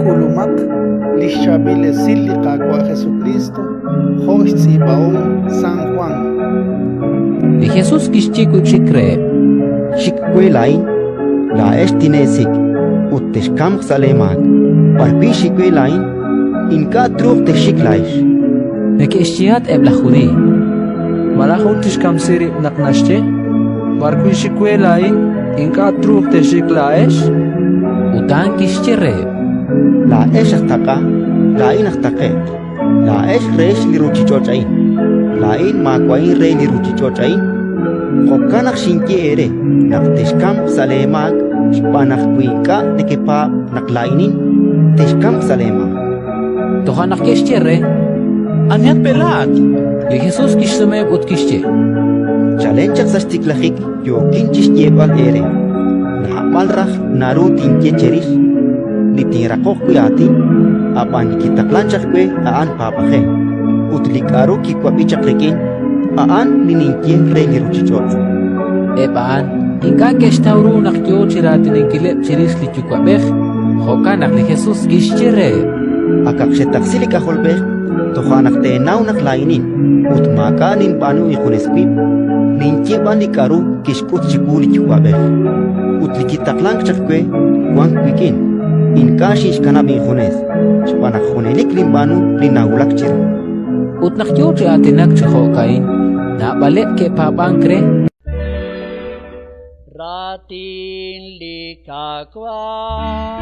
K'ulumaq li xChaab'il Esil li Qaawa' Jesukriist jo' xtz'iib'ahom San Jwan. Li Jesus kixye wi' chik reheb': Xik we laa'in, laa'ex tineesik' ut texkamq sa' leemaak. B'arwi' xik we laa'in, ink'a' truuq texxik laa'ex. Neke'xyehatq eb' laj Judiiy: Malaj ut tixkamsi rib' naq naxye: «B'arwi' xik we laa'in, ink'a' truuq texxik laa'ex»? Ut a'an kixye reheb': Laa'ex aj taq'a, laa'in aj taqe'q. Laa'ex rehex li ruuchich'och' a'in, laa'in maawa'in re li ruuchich'och' a'in. Jo'kan naq xinye eere naq texkamq sa' leemaak xb'aan naq wi ink'a' nekepaab' naq laa'inin, texkamq sa' leemaak. Toja' naq ke'xye re: Anihat pe' laa'at? Li Jesus kixsumeheb' ut kixye: Chalen chaq sa' xtiklajik yookin chi xyeeb'al eere. Naab'al raj naru tinye cherix li tinraqoq wi' aatin, ab'an li kitaqlank chaq we a'an paab'ajel, ut li k'aru kiwab'i chaq rik'in, a'an li ninye re li ruuchich'och'. Eb' a'an ink'a' ke'xtaw ru naq yo chi raatinankileb' chirix li Yuwa'b'ej. Jo'kan naq li Jesus kixye reheb': Akaq xetaqsi li K'ajolb'ej, toja' naq teenaw naq laa'inin ut maak'a' ninb'aanu injunes wib', ninye b'an li k'aru kixk'ut chiwu li Yuwa'b'ej. Ut li kitaqlank chaq we wank wik'in, ink'a' xinxkanab' injunes, xb'aan naq junelik ninb'aanu li nawulak chiru. Ut naq yo chi aatinak chi jo'ka'in, naab'aleb' ke'paab'ank re. Raatin li Qaawa'.